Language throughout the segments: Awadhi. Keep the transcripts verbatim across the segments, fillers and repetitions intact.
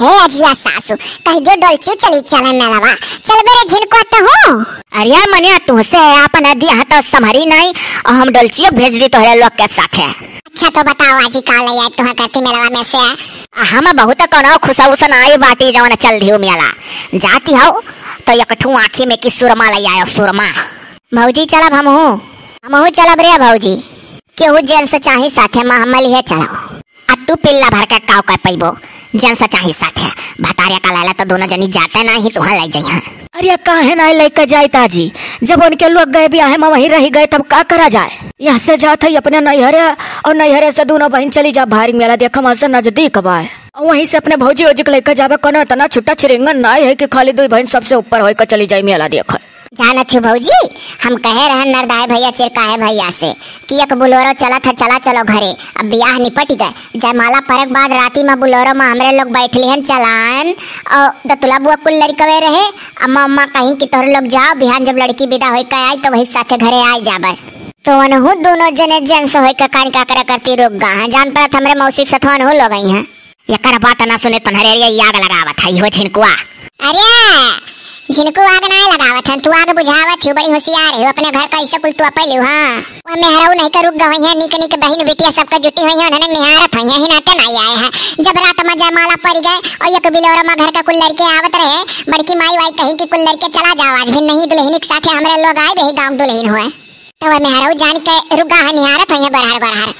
हे अजिया सासू, कहि दियो डोलचियो चली चले मेलवा। चलबे रे झिनकुआ तहूँ? अरे मनिया, तुहसे आपन अदिया हाथ संभरी नाई, अउर हम डोलचियो भेज दी तोहरे लोग के साथे। अच्छा तो बताओ आजी, का लइ आई तुहा करती मेलवा में से? हम बहुत कउनो खुसउस नाई बाटी, जवन चल दियो मेला। जाती हउ तो एक ठू आँखी में की सुरमा लइ आयो, सुरमा। भौजी चलब हमहू, हमहू चलब रे भौजी। केहू जेंट्स चाही साथे में, हम लिहे चलो। आ तू पिल्ला भर के काव कर पइबो, जेंट्स चाही साथे। भतारे का लाला तो दोनों जनी जाते नाहीं, तुहा लइ जइहा। अरे काहे नाहीं लइके जाइत आजी, जब उनके लोग गए बियाहे में वहीं रहि गए तब का करा जाए? यहाँ से जात है अपने नैहरे, अउर नैहरे से दोनों बहिन चली जा भारी मेला देखम, वहाँ से नजदीक बाए। अउर वहीं से अपने भौजी ओजी के लइके जाबे, कउनो इतना छुट्टा छिरिंगन नाहीं है कि खाली दुइ बहिन सबसे ऊपर होइके चली जाई मेला देखे। जानत हू भौजी, हम कहे रहन नरदाय भइया चिरकाहे भइया से कि एक बुलोरो चलत है, चला चलो घरे। अब बियाह निपटि गए, जयमाला परक बाद राती में बुलोरो में हमरे लोग बैठली हन चलान, अउर दतुला बुआ कुल लड़कवे रहे। अम्मा अम्मा कहीं कि तोहरे लोग जाओ, बिहान जब लड़की बिदा होइके आई तो वही साथे घरे आइ जाबे। तो वनहू दोनों जने जेंट्स होइके कान का करे करती रुक गा हैं। जान परत हमरे मौसी के साथ वनहू लोग आई हैं। एकर बात ना सुने तन्हरे अरिया आग लगावत है, इहो झिनकुआ। अरे, झिनकू आग नाहीं लगावत हन, तू आग बुझावत हू, बड़ी होशियार हू, अपने घर का ऐसे कुल तू अपै लिहू, हाँ। वो मेहरारू नहीं के रुक गई हैं, निक निक बहिन बिटिया सबके जुटी हुई हैं, उन्हने निहारत हुई हैं, ही नाते नाहीं आए हैं। जब रात में जयमाला परि गए अउर एक बिलोरा में घर का कुल लड़के आवत रहे, बड़की माई वाई कहीं कि कुल लड़के चला जाओ, आज भी नहीं दुल्हन के साथे हमरे लोग आए, वही गाँव दुल्हन हुए। तो वो मेहरारू जान के रुक गा हैं, निहारत हुई हैं गोरहर गोरहर।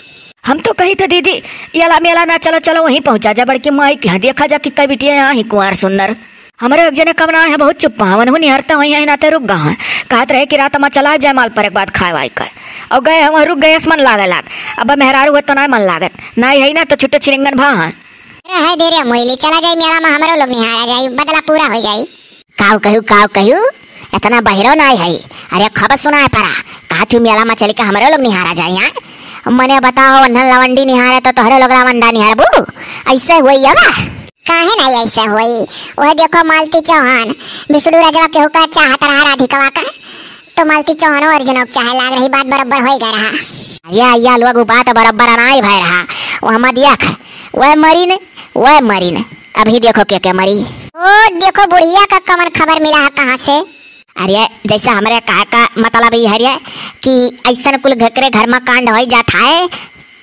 हम तो कही थे दीदी, एला मेला ना चलो, चलो वहीं पहुँचा जा बड़की माई के यहाँ, देखा जा कि कई बिटिया यहाँ ही कुंवार सुंदर। हमरे एक जने कमना है बहुत चुप्पा, वनहू निहरता वहीं यहीं नाते रुक गा हैं। कहत रहे कि रात में चला जाए माल पर एक बात खाए वाए का। अउर गए हैं वहाँ रुक गए, मन लागे लाग। अब मेहरारू है तो नाहीं मन लागत, नाहीं है ना तो छुट्टे छिरिंगन भा हैं। रहे दे रे मोइली, चला जाई मेला में, हमरो लोग निहारा जाई, बदला पूरा होइ जाई। काव कहू, काव कहू, इतना बहिरो नाहीं है। अरे खबर सुनाए परा, कहा तू मेला में चली के हमरो लोग निहारा जाई, हाँ? मने बताओ, वन्हन लवंडी निहारे तो तोहरे लोग लवंडा निहारबू? ऐसे हुई अब? काहे नाहीं ऐसे हुई? वह देखो मालती चौहान, विष्णु रजवा केहू का चाहत रहा राधिकवा का, तो मालती चौहानो अर्जुनो के चाहे लाग रही, बात बराबर होइ गए रहा। अरे अइया लोग, उ बात बराबर नाहीं भय रहा। वह मत देख, वह मरिन, वह मरिन। अभी देखो के के मरी। ओ देखो बुढ़िया का कमन खबर मिला है कहाँ से? अरे जैसे हमरे कहे का मतलब ई है रे कि ऐसन कुल घकरे घर में कांड होइ जात है,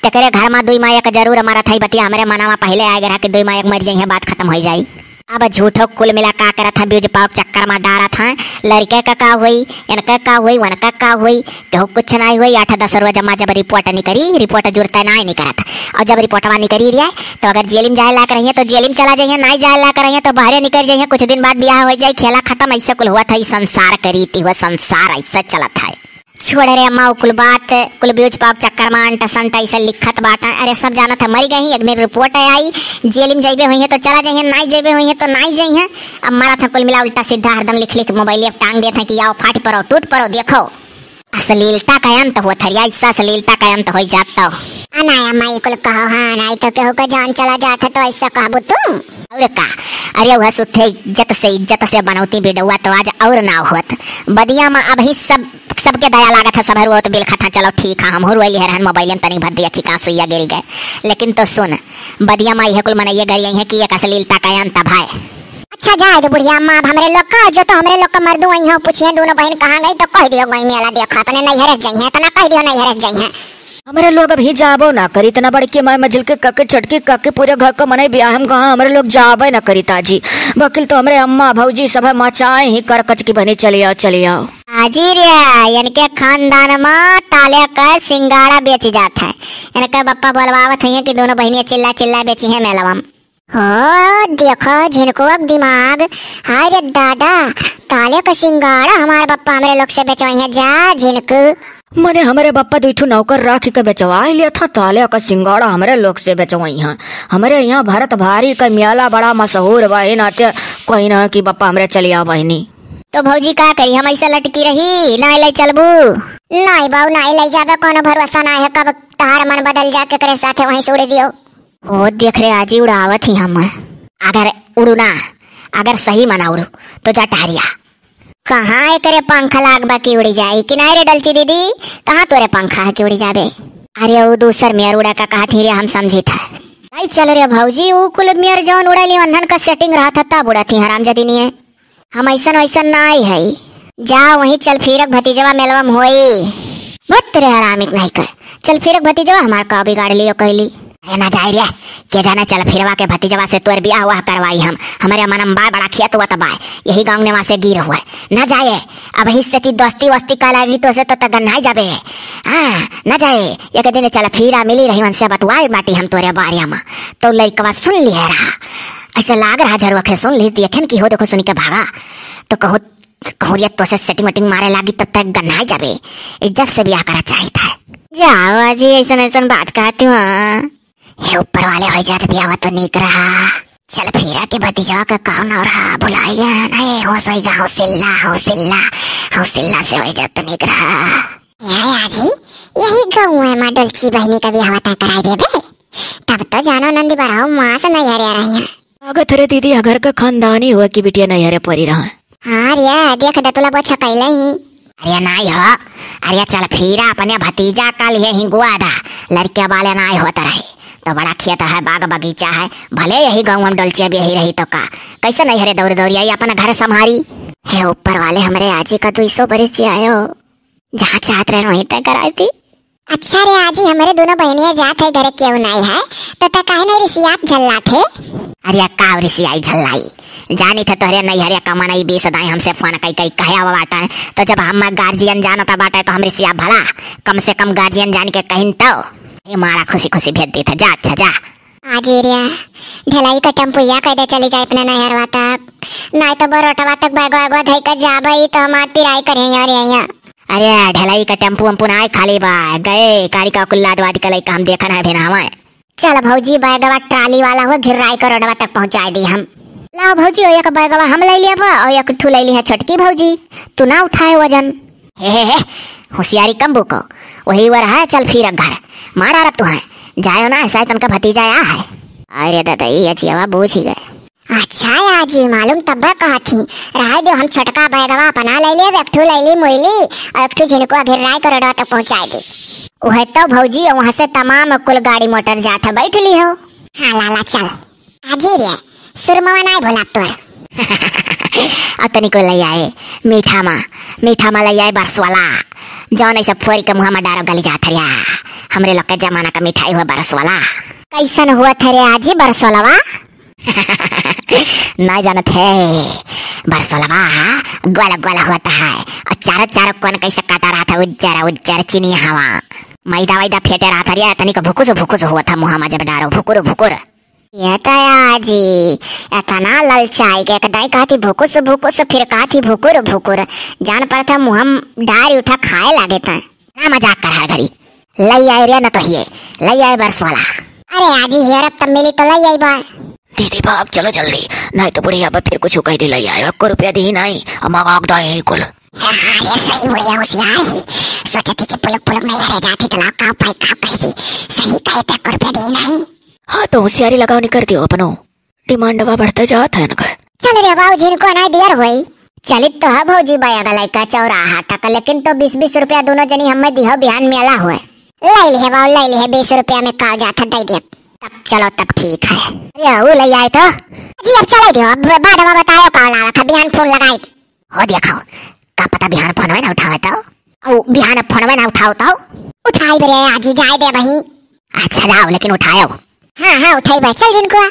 तेकरे घर में दुई माँ एक जरूर मरत है। बतिया हमरे मना में पहिले आए रहा कि दुई माँ एक मर जाई है, बात खतम होइ जाई। अब झूठो कुल मिला का करत हैं, ब्यूज पाव के चक्कर में डारत हैं। लड़के का का हुई, इनका का हुई, वनका का हुई, केहू कुछ नाहीं हुई। आठ दस रोज में जब रिपोर्ट निकरी, रिपोर्ट जुरते नाहीं निकरत। अउर जब रिपोर्टवा निकरी रिया, तो अगर जेल में जाए लायक रहिए तो जेल में चला जाइए, नाहीं जाए लायक रहिए तो बाहरे निकल जाइए। कुछ दिन बाद बियाह होइ जाए, खेला खतम। ऐसे कुल हुआ था, ई संसार के रीति हुआ, संसार ऐसे चलत है। छोड़ रे अम्मा, उ कुल बात, कुल ब्यूज पाव के चक्कर में अंट संट ऐसे लिखत बाटा। अरे सब जानत है मरी गई, एक दिन रिपोर्ट आई, जेल में जइबे हुई है तो चला जाइए, नाहीं जइबे हुई है तो नाहीं जाइए। अब मारत है कुल मिला उल्टा सीधा, हरदम लिख लिख मोबाइल अब टांग देत है कि आओ फाट परो, टूट परो, देखो। अश्लीलता का अंत होत है, ऐसा अश्लीलता का अंत होइ जात तो। अनाया माई कुल कहो, हाँ, नाहीं तो केहू का जान चला जात है तो ऐसा कहबू तू? अउर का? अरे वह सुथे इज्जत से, इज्जत से बनौती बिडौआ तो आज अउर ना होत। बदिया में अबही सब, सबके दया लागत है, सब हरुआ तो बिलखत है। चलो ठीक है, हमहू रोई लिहे रहन मोबाइल में, तनी भर दिया कि का सुइया गिर गए। लेकिन तो सुन, बदिया में यह कुल मनइये गरिया है कि एक अश्लीलता का अंत भाई। अच्छा जाए दे बुढ़िया अम्मा, अब हमरे लोग का, जो तो हमरे लोग का मर्दू आई हो, पूछिए दोनों बहिन कहाँ गई तो कह दियो गई मेला देखा, अपने नैहरे जाई हैं, इतना कह दियो नैहरे जाई हैं। हमरे लोग अबही जाबो ना करी, इतना बड़की माई मझिल के कके छोटकी कके पूरे घर का मनई बियाह में कहाँ, हमरे लोग जाबे ना करी ताजी। बकिल तो हमरे अम्मा भौजी सब है मचाए ही करकच की बनी, चली आओ, चली आओ। आजी रे, इनके खानदान में ताले का सिंगाड़ा बेच जात है। इनके बप्पा बोलवावत हुई है कि दोनों बहिनिया चिल्ला चिल्ला बेची है मेलवा में। हो, देखो झिनकुआ के दिमाग। हाय रे दादा, ताले का सिंगाड़ा हमार बप्पा हमरे लोग से बेचवाई है, जा झिनकू। मने हमरे बप्पा दुई ठो नौकर राखी के बेचवाई लिया था, ताले का सिंगाड़ा हमरे लोग से बेचवाई है। हमरे यहाँ भरत भारी का मेला बड़ा मशहूर बा, ए नाते कोई ना कि बप्पा हमरे चलिया बहिनी। तो भौजी का करी, हम ऐसे लटकी रही, नाहीं ले चलबू? नाहीं बाऊ, नाहीं ले जाबे, कोनो भरोसा नाहीं है कब तहार मन बदल जा, केकरे साथे वहीं से उड़े दियो। ओ देख रे आजी, उड़ावत ही हम। अगर उड़ू ना, अगर सही मना उड़ू तो जा टहरिया। कहाँ एकरे पंख लाग बा कि उड़ी जाई? कि नाहीं रे डलची दीदी, कहाँ तोरे पंखा है कि उड़ी जाबे? अरे उ दूसर मेयर उड़ा का कहत ही रे, हम समझी था। आई चल रे भौजी, ऊ कुल मेर जौन उड़ैली वंधन का setting रहत ह, तब उड़त ही हरामजादी निये। हम ऐसन वैसन नाई है। जा वहीं चल फिरक भतीजवा मेलवा में होई। भत रे हरामी के नहीं कहे। चल फिरक भतीजवा हमार का बिगाड़ लियो कहली। अरे ना जाए रे, के जाने चल फिरवा के भतीजवा से तोर बियाह हुआ करवाई हम। हमरे मनम बाय बड़ा खियत हुआ तबाय। यही गाँव निवासे गिर हुआ। ना जाए, अब ही से ती दोस्ती वोस्ती का लागी तो से तो तगन नहीं जाबे। हाँ, ना जाए। एक दिन चल फिरा मिली रही उनसे बतवाए बाटी हम तोरे बारे में। तो लइकवा सुन लिया रहा। ऐसे लाग रहा झरुआ के सुन ली, देखेन की हो, देखो सुनी के भागा। तो कहूँ, कहूँ ये तो से setting वेटिंग मारे लागी तब तक गन्हाई जाबे। इज्जत से बियाह करा चाहित है। जाओ आजी, ऐसन ऐसन बात कहती हूँ। हे ऊपर वाले, हो जात बियाह तो नीक रहा। चल फिरा के भतीजवा का कौन और रहा, भुलाई गया नहीं, हो सही गा, हौसिल्ला, हौसिल्ला, हौसिल्ला से हो जात तो नीक रहा। यार आजी, यही गाँव है माँ डोलची बहनी का बियाह तय कराई देबे। तब तो जानो नंदी बराओ माँ से नहीं हरिया रही है। लागत रे दीदी, घर का खानदानी हुआ कि बिटिया नैहरे परी रहा। हाँ रे, देख दतुला बहुत छकैले ही। अरे नाई हो, अरे चल फिरा अपने भतीजा का लिए ही गुआ दा। लड़के वाले नाई होत रहे तो बड़ा खेत है, बाग बगीचा है, भले यही गाँव में डोलचे भी यही रही तो का, कैसे नैहरे दौड़ दौड़ी आई अपना घर संभारी। हे ऊपर वाले, हमरे आजी का दुई सौ बरिस जियायो। जहाँ चाहत रहे वहीं तय कराई थी। अच्छा रे आजी, हमरे दोनों बहनिया जात है, घरे केहू नाई है, तो तय काहे नहीं रिसियात झल्लात है? अरे का रिसियाई झल्लाई, जानी थे तोहरे नैहरे का मनई बीस दाई हमसे फोन कई कई कहे आवा बाटा है, तो जब हम गार्जियन जानता बाटा है तो हम रिसिया भला, कम से कम गार्जियन जान के कहिन तो। ए मारा खुशी खुशी भेज दी था, जा अच्छा जा। आजी रे, ढलाई का टेम्पुया कह दे चली जाए अपने नैहरवा तक, नाई तो बरोटवा तक बैगवा बैगवा धई के जाबे तो हमार पिराई करे यार यहाँ। अरे ढलाई का टेम्पू वेम्पू ना आए, खाली बा, गए कारी का कुल्ला दवाद के लइका हम देखन है भी ना हमें। चल भौजी, बैगवा ट्राली वाला हो घिर्राई के रोडवा तक पहुँचाए दी हम। लाओ भौजी, ओ एक बैगवा हम ले लेबा और एक ठू ले ली है छोटकी भौजी, तू ना उठाए वजन। हे हे हे, होशियारी कम बुको, वही वर है, चल फिर घर मारा रब तू है, जायो ना ऐसा तनका भतीजा आया है। अरे दादा, ये अजियावा बूझ ही गए। अच्छा आजी, मालूम तब कहत ही। रहे दो, हम छोटका बैगवा अपना ले लेब, एक ठू ले ली मुइली और एक ठू झिनको अभिर राय के रोडवा तक पहुँचाए दी। उहे तो भौजी, वहाँ से तमाम कुल गाड़ी मोटर जात है, बैठ ली हो। हाँ लाला चल। आजी रे, सुरमवा नाय भोला तोर। अतनी को ले आए मीठा मा, मीठा मा ले आए बरसवाला, जौन ऐसे फोरी के मुँह मा डारो गली जात हरिया। हमरे लोग के जमाना का मिठाई हुआ बरसवाला। कैसन हुआ थे रे आजी बरसवालवा? ना जानत है, बरसोलवा गोल गोल होत है और चारों चारों कोन कैसे काटा रहत है, उज्जर उज्जर चीनी हवा, मैदा वैदा फेटे रहत है, तनी को भुकुस भुकुस होत है मुँह मा जब डारो, भुकुर भुकुर। ये तो आजी, इतना ललचाई के एक दाई कहती भुकुस भुकुस, फिर कहती भुकुर भुकुर, जान पड़त है मुँह मा डारी उठा खाए लागे थे। ना मजाक कर हर घड़ी। लई आए रे न तो हिये, लई आए बरसोला। अरे आजी हेरब तब मिली तो लई आई बा। दीदी बाप चलो जल्दी, नहीं तो बुढ़िया बा फिर कुछ कह दे। लई आए, एको रुपया दी नहीं, हम आग दाए ही कुल। हाँ रे सही बुढ़िया होशियार ही, सोचती कि पुलुक पुलुक नहीं हरे जाती तो लाओ का पाई का कह दी, सही कहे ते एको रुपया दी नहीं। हाँ तो होशियारी लगाओ, निकर दियो अपनो। डिमांडवा बढ़ता जात है इनका। चल रे बाबू, जिनको नहीं दियर होई। चलित तो है भौजी बया गलाई का चौराहा तक, लेकिन तो बीस बीस रुपया दोनों जनी हमें दिहो, बिहान मेला होए। ले लिहे बाबू, ले लिहे, बीस रुपया में का जात है, दे दिया। तब चलो, तब ठीक है। अरे, वो ले आए तो। जी, अब चले दियो, अब बाद में बतायो का लावा था, बिहान फोन लगाई। हो देखो, का पता बिहान फोनवे ना उठावे तो। औ बिहान फोनवे ना उठाओ तो। उठाई बरे आजी, जाए दे वहीं। अच्छा जाओ, लेकिन उठायो। हाँ, हाँ, उठाई बे। चल जिनको।